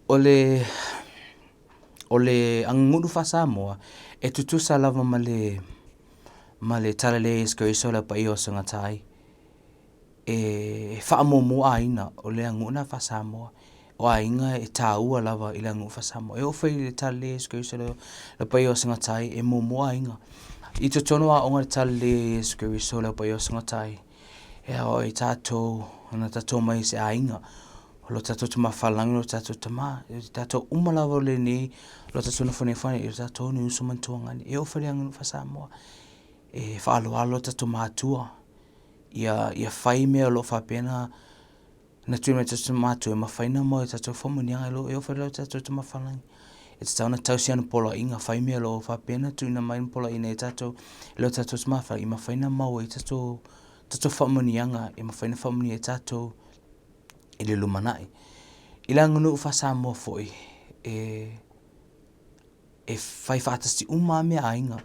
O le o le aganuu faa-Samoa, e tutusa lava ma le ma le Talalelei a Iesu Keriso le Paia o Aso e Gata ai. E faamuamua aiga, o le aganuu lena faa-Samoa. O aiga e taua lava i le aganuu faa-Samoa. E oo foi i le Talalelei a Iesu Keriso le Paia o Aso e Gata ai, e muamua aiga. I totonu o aoga o le Talalelei a Iesu Keriso le Paia o Aso e Gata ai, e ao i tatou ona tatou omai i se aiga. O lo tatou Tama Fa'alagi lo tatou Tama, e tatou uma lava o lenei o lo tatou nofo nei i o tatou ni uso ma ni tuagane. E oo foi i le aganuu faa-Samoa, e faaaloalo o tatou matua ia fai mea o lo o faapena ona tuuina mai e tatou matua e mafai ona maua ai e tatou faamanuiaga. E oo foi i lo tatou Tama Faalagi, e tatau ona tausi ana poloaiga, fai mea o lo o faapena ona tuuina mai ma poloaiina ai e tatou e lo tatou Tama Faalagi, e mafai ona maua ai tatou faamanuiaga e mafai ona faamanuia ai tatou i le lumanai. I le aganuu faa-Samoa foi, e fai faatasi uma lava mea a aiga.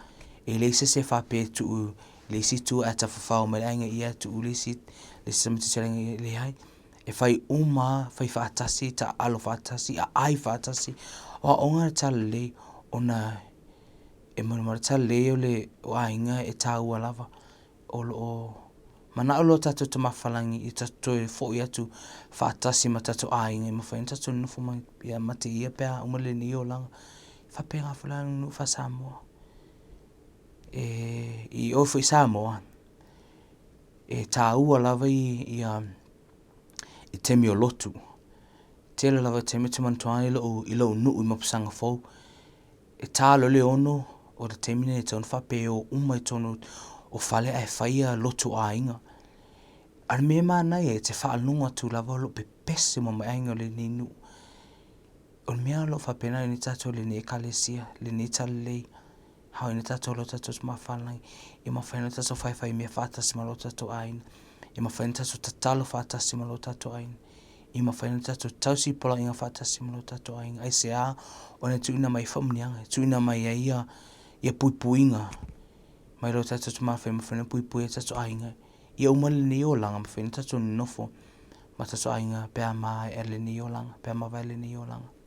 E leai se isi e faapea e tuu i le isi itu ae tafafao mai le aiga i ia ae tuu le isi tamaititi o le aiga i ia. Leai, e fai uma lava, fai faatasi, taaalo faatasi, aai faatasi. O aoga a le Talalelei ona e molimau le Talalelei o aiga e taua lava. O lo o manao lo tatou Tama Faalagi ia tatou toe foi atu faatasi ma tatou aiga e mafai ona tatou nonofo ma te ia pe a uma lenei olaga. E faapena foi la le aganuu faa-Samoa. I o foi i Samoa, e taua lava ia taimi o lotu. Tele lava taimi ou te manatua i lou nuu i Mapusaga Fou, e ta loa le 6:00, o le taimi lenei e tatau ona faapea e o uma i totonu o fale ae fai ia lotu a aiga. A o le mea e manaia e te faalogo atu lava o lo o pepese uma mai aiga o lenei nuu. O le mea o lo o faapena i tatou lenei ekalesia, lenei talalelei, haoina tatou lo tatou Tama Faalagi, e mafai ona tatou faifai mea faatasi ma lo tatou aiga, e mafai ona tatou tatalo faatasi ma lo tatou aiga, e mafai ona tatou tausi poloaiga faatasi ma lo tatou aiga. Aisea? Ona e tuuina mai faamanuiaga, e tuuina mai ai ia puipuiga mai lo tatou Tama e mafai ona puipui ai tatou aiga. Ia uma lenei olaga, mafai ona tatou nonofo ma tatou aiga pe a maea lenei olaga, pe a mavae lenei olaga.